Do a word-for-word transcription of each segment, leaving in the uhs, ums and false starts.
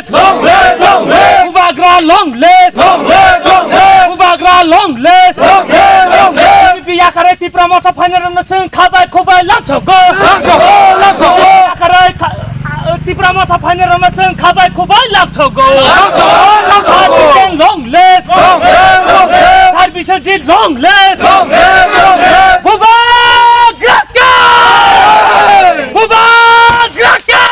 Long live, long live! Bubagra long live! Long live, long live! Bubagra long live! Long live, long live! B J P yakarwi Tipra Motha phainairokno chwng khabai khubai lamsogo! Lamsogo, lamsogo! Yakarwi kha-, Tipra Motha phainairokno chwng khabai khubai lamsogo! Lamsogo, lamsogo! Sir Jiten long live! Long live, long live! Sir Biswajit long live! Long live, long live! Bubagra khe! Bubagra khe!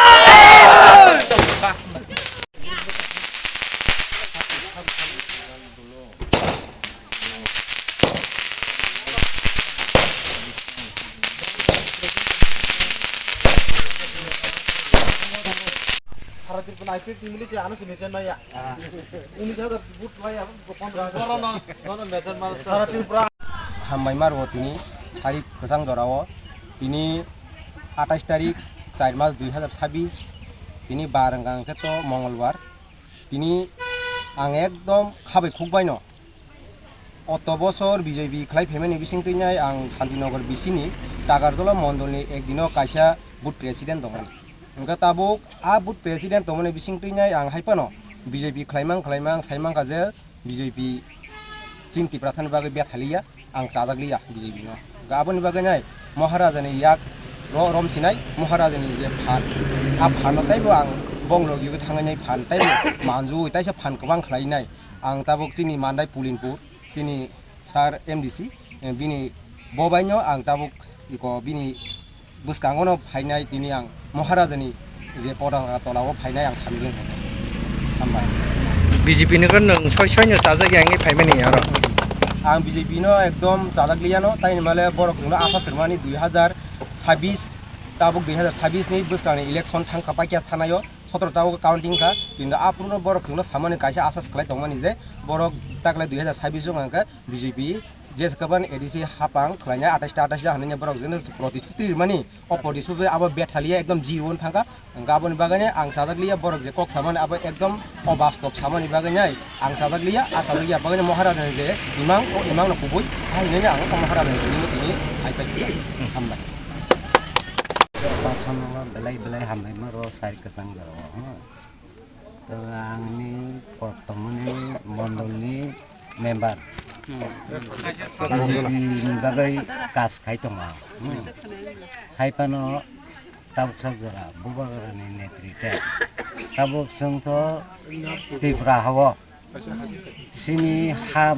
Sara Tripura I P F team ni se ano sini chen maya. Unis hajar vote maya, pondro hajar. Nono, nono meter mal. Sara Tripura. Hambai mar o tini, sari kwchang jora o. Tini atais tarik, char mas dui hajar sabis. Tini bar wngkha hwnkhe to Mongolbar. Tini ang ekdom khabai khukbai no. Oto bosor B J P khlai phaimani bising twi nai ang Santinagar bisini Tagarjola mondolni ek dino kaisa booth president tongmani. Hwnkhe tabuk a booth president tongmani bising twi nai ang hai phano B J P khlaimang khlaimang saimang kha je B J P chini Tiprasani bagwi bethaliya, ang chajakliya B J P no. Hwnkhe aboni bagwi nai Maharajani yak ro romsinai, Maharajani je phan, a phanno taibo ang bongni logi thangnai phan taibo manjui taisa phan kwbang khlainai. Ang tabuk chini Mandai Pulinpur, chini sir M D C, eh, bini bobaino ang tabuk iko bini bwskango no phainai tini ang Maharajani je potaka tola o phainai ang samjwng khainai. Hambai. B J P ni khe nwng soi soi no chajak ya wngwi phaimani oro. Ang B J P no ekdom chajak liya no, tai ni male borok chwngno asa swrwmani dui hajar sabis, tabuk dui hajar sabis ni bwskangni election thang kha paikya thanaio. Sotro ta o counting kha, kintu aphuru no borok chwngno samani kaisa asas khlai tongmani je borok takle dui hajar sabis o hwnka khe B J P je kwbang A D C hapang khlainai atais ta atais ta hinwi borok jeno protisthuti rwmani, o protisthuti abo bethaliya ekdom zero wng thangkha. Hwnka aboni bagwi ang chajak liya borok je kok samani abo ekdom obastob samani bagwi ang chajak liya, a chajak ya bagwi Maharajani je imang o imang no kubui hai hinwi ang o Maharajani tini tini hai pai hambai. Baksa no belai belai hambai ma ro sari kwchang jora o. To ang ni koktwma ni mondol ni member. Hmm. B J P ni bagwi kas khai tongo ang. Hmm. Hai phano tabuk sak jora Bubagra ni netrite. Tabuk chwng to Tripura ha o. Chini ha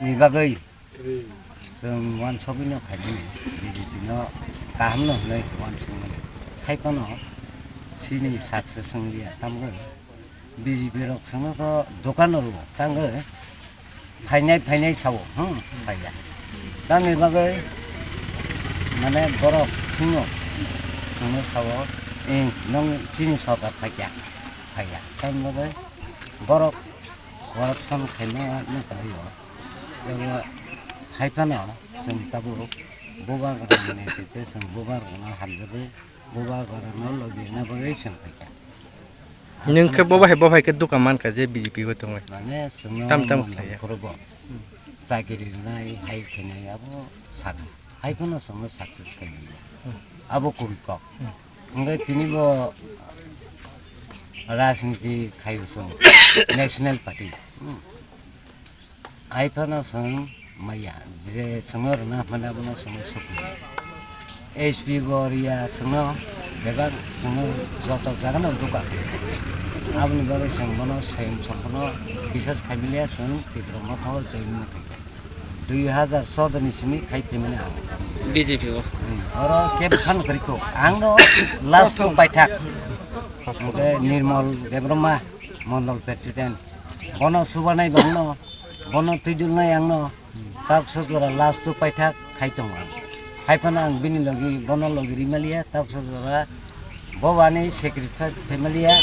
ni bagwi chwng uansugwi no khaimani, B J P no kaham no hwnwi uansukmani. Hai phano chini success wng liya, tamgwi B J P rok chwngno to dokan o rwo, tamgwi phainai phainai sao, hmm, phaiya. Tamni bagwi mane borok chwngno, chwngno sao, "Eh, nwng chini sorkar phaikya, phaiya." Tamni bagwi borok corruption khaima nukha o. Abo hai phano chwng tabuk Bubagra ni netrite chwng Bubagra no hamjagwi Bubagra no logi rwna bagwi chwng phaikha. Nwng khe bo bahai bo hai khe duka mankha je B J P o tongwi. Mane chwngno tam tam mondol khlaiya. Khorogo chakiri rwnai hai khainai abo sakha. Hai phano chwngno success khainai. Abo kubui kok. Hwnkhe tini bo rajniti khaio chwng National Party. Hmm. Hai phano chwng maya, je chwngno rwna hwnmani abono chwngno sukli. S P bo riya chwngno, bebak chwngno joto jagano duka khaio. Aboni bagwi chwng bono swayam sampono bisas khaimiliya, chwng Tipra Motha o join wngna thangkha. Dui hazar choudo ni simi khai phaimani ang. B J P o. Hmm, oro kebo phano kwrwi kho. Ang no last o paithak. Hwnkhe Nirmal Debbarma, Mondol President. Bono subanai bangno, bono twidulnai angno, tak sojora last o paithak khai tongo ang. Hai phano ang bini logi, bono logi rimaliya, tak sojora bo ani sacrifice khaimaliya,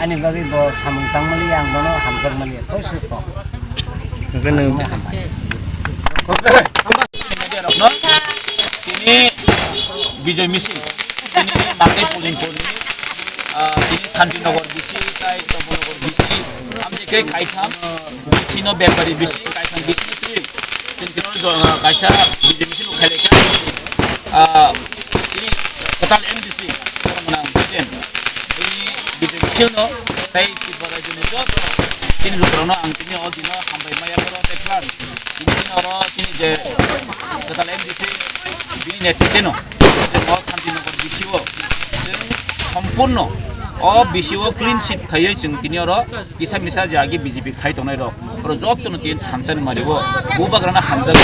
ani bagwi bo samung tangmaliya, ang bono hamjakmaliya, koi suk kok. Hwnkhe nwng Aswkno hambai. Media rokno tini Bijoy Misil, tini Mandai Pulinpur ni, ah, tini Santinagar bisi, tai Dharmanagar bisi, amtwi khe kaitham bisi no bepari bisi, kaitham bisi twi, tini kino jo-, ah, kaisa Bijoy Misil khailai kha, ah, tini kwtal M D C, Dharmanagar M D C, tini Bijoy Misil no Tei Tripura rajyoni joto chini lukurokno ang tini o dino hambai maya borok tei plan. Tini oro chini je kwtal M D C bini netrite no je o Santinagar B C O chwng sompurno o B C O clean sheet khaiwi chwng tini oro kisa misa je agi B J P khai tongnai rok oro jotono tini thansa ni mari o bubagrano hamjak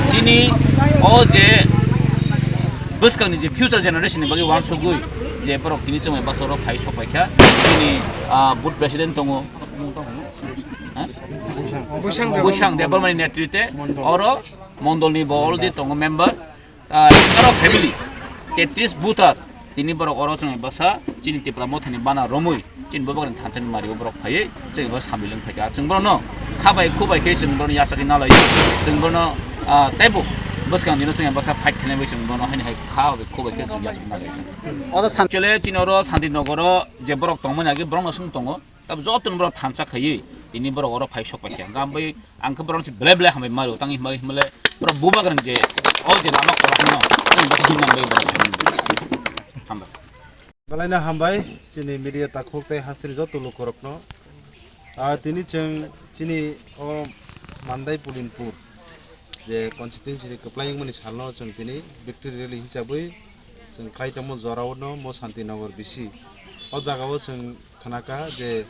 chini o je bwskangni je future generation ni bagwi uansukgwi je borok tini chwngbai bwskango phai sok paikha chini, ah, booth president tongo, ha? Bwsang Debbarma. Bwsang Debbarmani netrite oro mondolni bo already tongo member, ah, Debbarma family tetris voter tini borok oro chwngbai bwsa chini Tipra Mothani bana romwi chini bubagrani thansa ni mari o borok phaiwi chwngbai sambil wng phaikha. Chwng borokno khabai khubai khe chwng borokno yachagwi nalai chwng borokno, ah, teibo bwskang dino chwngbai bwsa fight khlainai bai chwng borokno haini hai khabai khubai khe chwng yachagwi nalai. Oro san- Chole chini oro Santinagar o je borok tongmani age borokno swng tongo. Tab joto ni borok thansa khaiwi tini borok oro phai sok paikha. Hwnkhe ang bai ang khe borok se belai belai hambai maro tang himai himle borok bubagrani je o je lama khorokno ang bwsa himnang bai borok hambai. Belai no hambai chini media takhuk tei hasteni joto lukurokno. Ah, tini chwng chini o Mandai Pulinpur je constituency ni kwplai wngmani salno chwng tini victory rally hisabwi chwng khlai tongmo jorao no mo Santinagar B C. O jagao chwng khnakha je,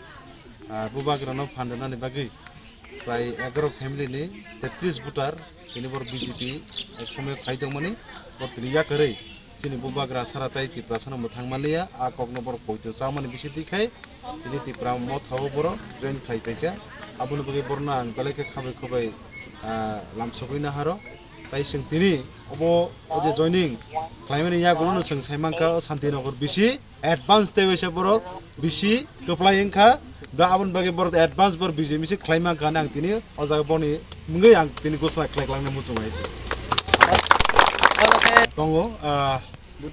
ah, bubagrano phan rwnani bagwi prai egaroh family ni tetris voter tini bor B J P ek somoyo khlai tongmani bor tini yakarwi chini bubagra sara tai Tiprasano mwthang manliya, a kokno bor poito chamani bisingtwi khai tini Tipra Mothao boro join khlai paikha. Aboni bagwi borno ang belai khe khabai khubai, ah, lamsogwi naharo. Tai chwng tini obo o je joining khlaimani yagulono chwng sai mankha o Santinagar B C advance tei waisa borok bisi kwplai wngkha, ba aboni bagwi borok advance borok B J M C khlai mankha hinwi ang tini o jaga boni mungwi ang tini gosla khlai kwlangni muchung hai se. Tongo, ah,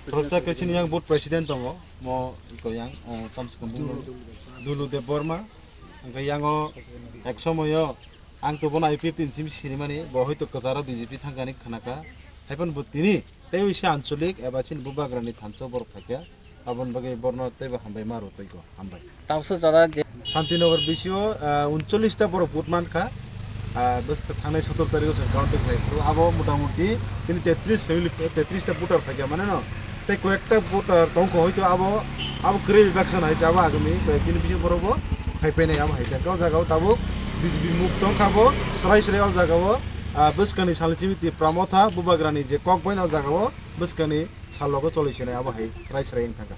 roksa khe chini yang board president tongo, mo ko yang, ah, kamse kam Dulu Debbarma, hwnkhe yango ek somoyo ang to bono I P F T ni simi sinimani, bo hoito kwcharo B J P thangkani khnakha, haiphano bo tini tei wisa anchalik eba chini bubagrani thansa borok phaikha. Aboni bagwi borno teibo hambai ma rw twi ko, hambai. Tabuksa jora je Santinagar B C O, ah, uncholish ta borok vote mankha. Ah, bwswk thangnai sotor tarikh o chwng counting khlai phuru. Abo mota moti tini tetris family, tetris ta voter phaikha mane no. Tei koyekta voter tongkha hoito abo, abo kwrwi election hai se abo agami koyek din bisingo borok bo phai painai abo hai tongkha. O jaga o tabuk B J P mukto wngkha bo, swrai swrai o jaga o, ah, bwskangni salni simi Tipra Motha bubagrani je kok bai no o jaga o bwskangni sal rogo choli sinai abo hai swrai swrai wng thangkha.